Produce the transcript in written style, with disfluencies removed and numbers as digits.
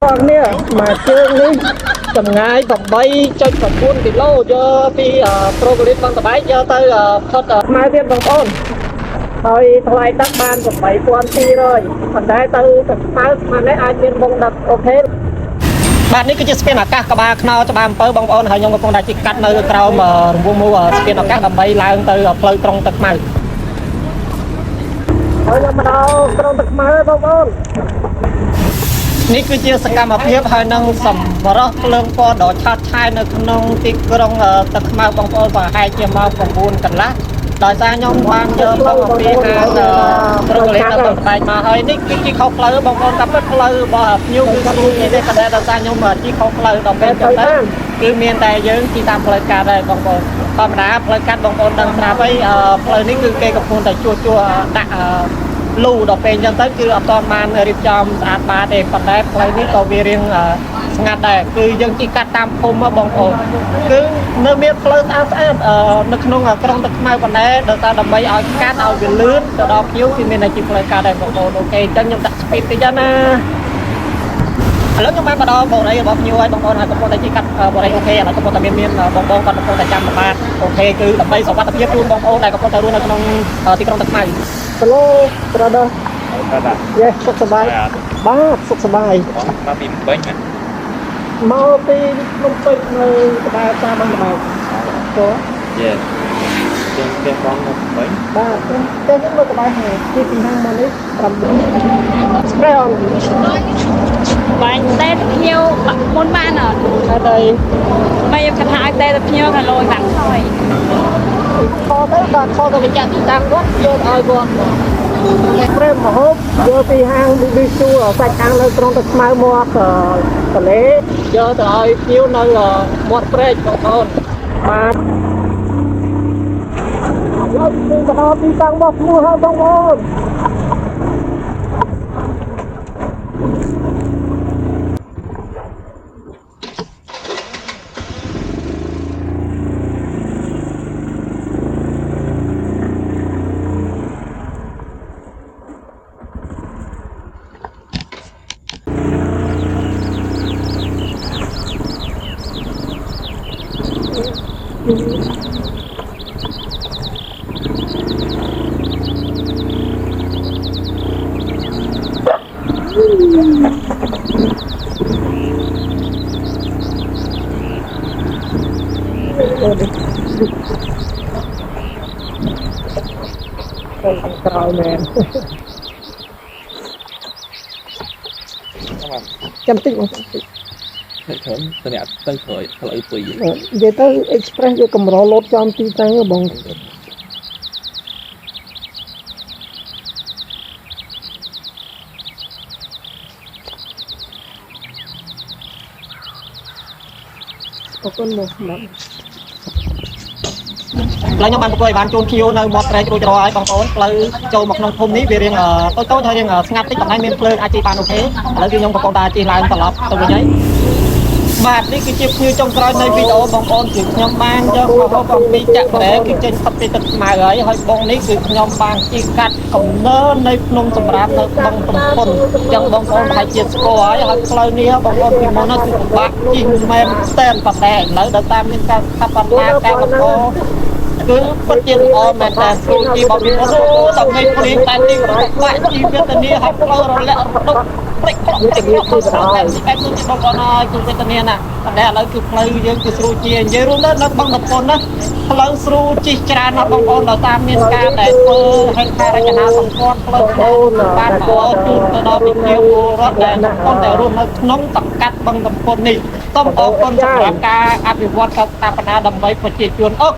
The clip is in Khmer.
បងនេះមួយជើងនេះចម្ងាយ8.9គីឡូយកពីប្រូកូលីនបឹងតបែកយកទៅផុតខ្មៅទៀតបងប្អូនហើយថ្លៃដឹកបាន8200ប៉ុន្តែទៅទៅខ្មៅស្មាននេះអាចមានបងដឹក OK បាទនេះគឺជាស្ពានអាកាសក្បាលខ្នោច្បារអំពៅបងប្អូនហើយខ្ញុំកំពុងតែជិះកាត់នៅក្រោមរង្វង់មូលស្ពានអាកាសដើម្បីឡើងទៅផ្លូវក្រុងទឹកខ្មៅហើយខ្ញុំមកដល់ក្រុងទឹកខ្មៅហើយបងប្អូននេះគឺជាសកម្មភាពហើយនឹងសម្រស់ភ្លើងពណ៌ដ៏ឆើតឆាយនៅក្នុងទីក្រុងទឹកខ្មៅបងប្អូនប្រហែលជាម៉ោង9កន្លះដោយសារខ្ញុំបានយកបងអំពីហាងក្រុងលេខនៅបឹងបែកមកហើយនេះគឺជាខុសផ្លូវបងប្អូនតាមពិតផ្លូវរបស់ភ្ញៀវគឺស្រួលនេះទេប៉ុន្តែដោយសារខ្ញុំជិះខុសផ្លូវដល់ពេលចឹងទៅគឺមានតែយើងជិះតាមផ្លូវកាត់ដែរបងប្អូនធម្មតាផ្លូវកាត់បងប្អូនដឹងស្រាប់ហើយផ្លូវនេះគឺគេកំពុងតែជួសជួសដាក់លូដល់ពេលអញ្ចឹងទៅគឺអត់ទាន់បានរៀបចំស្អាតបាតទេប៉ុន្តែផ្លូវនេះក៏វារៀងស្ងាត់ដែរគឺយើងជិះកាត់តាមភូមិបងប្អូនគឺនៅមានផ្លូវស្អាតស្អាតនៅក្នុងក្រុងទឹកខ្មៅប៉ុន្តែដោយសារដើម្បីឲ្យកាត់ឲ្យវាលឿនទៅដល់ភ្ញៀវគឺមានតែជិះផ្លូវកាត់ដែរបងប្អូន OK អញ្ចឹងខ្ញុំដាក់ speed តិចណាឥឡូវខ្ញុំបានមកដល់បូរីរបស់ភ្ញៀវហើយបងប្អូនហើយកំពុងតែជិះកាត់បូរី OK ឥឡូវកំពុងតែមានបងបងគាត់កំពុងតែចាំបាទ OK គឺដើម្បីសុវត្ថិភាពជូនបងប្អូនដែលកំពុងតែរស់នៅក្នុងទីក្រុងទឹកខ្មៅ Hello brother. បាទ Yes សុខសប្បាយបាទសុខសប្បាយ មកពីពេញណា មកពីភ្នំពេញនៅក្បែរផ្សារបឹងត្បែកចូល យេជាងផ្ទះបងនៅពេញ បាទខ្ញុំផ្ទះខ្ញុំនៅក្បែរហាងទីពីហាងមកនេះ9 Spray on. បាញ់តែភ្ញៀវមុនបានអត់ ហេតុអី បើខ្ញុំគិតថាឲ្យតែភ្ញៀវក៏លយបាក់ថយ ខទៅបាទខទៅបញ្ជាក់ទីតាំងគាត់យកឲ្យគាត់ Spray មហូបយកពីហាង BBQ សាច់អាំងនៅក្រុងទឹកខ្មៅមាត់ទន្លេយកទៅឲ្យភ្ញៀវនៅមាត់ព្រែកបងប្អូនបាទឥឡូវគឺទៅដល់ទីតាំងរបស់ភ្ញៀវហើយបងប្អូន ទៅខាងក្រោយមែនចាំតិចបងចាំតិច តែច្រើនតអ្នកទៅក្រោយផ្លូវពីរ និយាយទៅ Express វាកម្រលោតចំទីតាំងហ៎បងអរគុណបងបាទឡើយខ្ញុំបានប្រគល់ឲ្យបានជូនភ្ញៀវនៅមាត់ព្រែករួចរាល់ហើយបងប្អូនផ្លូវចូលមកក្នុងភូមិនេះវារៀងតូចតូចហើយរៀងស្ងាត់តិចប៉ុន្តែមានភ្លើងអាចជិះបាន OK ឥឡូវគឺខ្ញុំកំពុងតែជិះឡើងត្រឡប់ទៅវិញហើយបាទនេះគឺជាភ្ញៀវចុងក្រោយនៃវីដេអូបងប្អូនគឺខ្ញុំបានយកមកហូបអំពីចាក់ប្រែគឺចេញផុតពីទឹកខ្មៅហើយហើយបងនេះគឺខ្ញុំបានជិះកាត់កំណើនៃភ្នំសម្រាប់នៅបឹងទំពុនអញ្ចឹងបងប្អូនប្រហែលជាស្គាល់ហើយហើយផ្លូវនេះបងប្អូនពីមុននោះគឺពិបាកជិះមែនតែនប៉ុន្តែឥឡូវដោយតាមមានការស្ថាបនាការបន្តគឺពិតជាល្អមែនតើស្រួលជីបងប្អូនអូតែមេភ្លៀងតែនេះបាក់ជីវេទនាហើយផ្លូវរលាក់រដុកព្រិចក្លុកព្រិចក្លុកទៅស្រួលតែបែបនេះបងប្អូនអើយគឺវេទនាណាប៉ុន្តែឥឡូវគឺផ្លូវយើងគឺស្រួលជានិយាយរួមទៅនៅបឹងតពុនណាផ្លូវស្រួលជិះច្រើនណាស់បងប្អូនដោយតាមមានការដែលធ្វើហេដ្ឋារចនាសម្ព័ន្ធផ្លូវថ្នល់បានល្អជូនទៅដល់ប្រជាពលរដ្ឋដែលកំពុងតែរស់នៅក្នុងសង្កាត់បឹងតំពុននេះសូមអរគុណសម្រាប់ការអភិវឌ្ឍការស្ថាបនាដើម្បីប្រជាជនអរ